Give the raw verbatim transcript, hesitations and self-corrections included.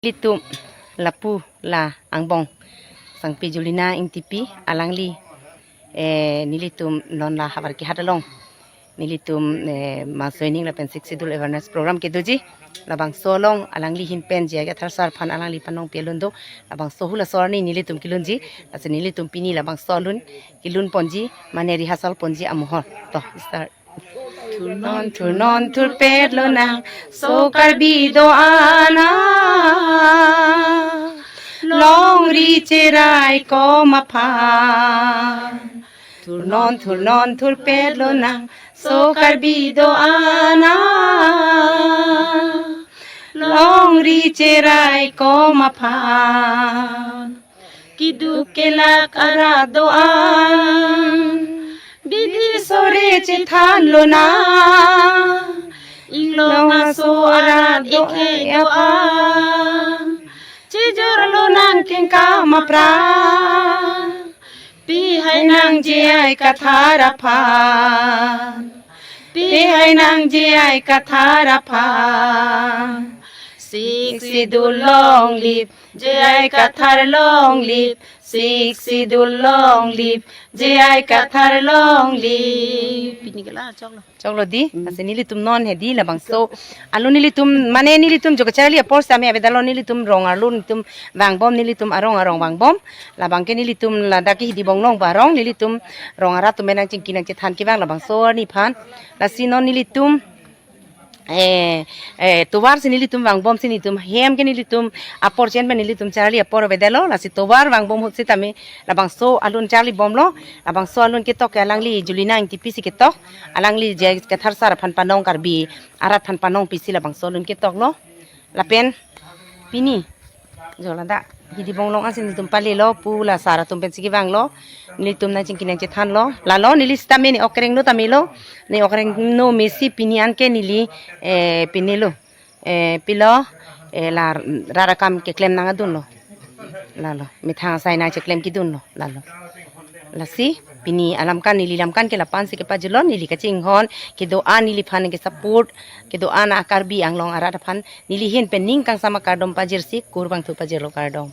Nelitum lapu la angbong Sangpi Julina Ingtipi alangli, eh, nelitum non la Havarkehat along nelitum, eh, mass joining lapen Sixth Schedule awareness program kedoji. Labangso along alangli ahin pen J I Kathar sir aphan alangli panong pi alun do. Labangso hula sor ni nelitum kelunji. Lasi nelitum pini labangso alun kelun ponji, mane rehearsal ponji amohor. To, start. Thurnon, thurnon, thurpet lonang, so Karbi do-an a longri cherai kom aphan. Thurnon, thurnon, thurpet lonang, so Karbi do-an a longri cherai kom aphan. Keduk kelak arat do-an, bidi sore chethan lonang. Inglong aso arat ekhei do-an, chejor lonang kengkam apran. Pihai nang J I Kathar aphan, pihai nang J I Kathar aphan. Sixth Schedule long live, J I Kathar long live, Sixth Schedule long live, J I Kathar long live. Pini kela choklo. Choklo di, hmm. Lasi nelitum non hedi labangso alun nelitum, mane nelitum jo kacharli apor sitame avedetlo, nelitum rong alun nelitum vangbom, nelitum arong arong vangbom. Labang ke nelitum ladak ke Hidi Bonglong arong, nelitum rong arat atum nangchingki nangchethan kevang labangso arni aphan. Lasi non nelitum, eh, eh, tovar si nelitum vangbom si nelitum hem ke nelitum apor chen pen nelitum charli apor avedetlo, lasi tovar vangbom ahut sitame labangso alun charlibomlo. Labangso alun ketok ke alangli Julina Ingtipi si ketok, alangli J I Kathar sir aphan panong, Karbi arat aphan panong pisi labangso alun ketoklo. Lapen pini jo ladak Hidi Bonglong ansi nelitum palelo pu la sar atum pensi kevanglo, nelitum nangchingki nangchethanlo. Lalo neli sitame ne okreng no tamelo, ne okreng no mesi pini anke neli, eh, pinilo, eh, pilo, eh, la rat akam keklem nang adunlo. Lalo methang asai nangcheklem kedunlo lalo. Lasi pini alam kan, neli lam kan ke lapu-an si kepajutlo, neli kachinghon kedo-an neliphan ke support, kedo-an a Karbi Anglong arat aphan neli ahin pen ning kangsam akardom pajirsi kurvangthu pajirlo, kardom.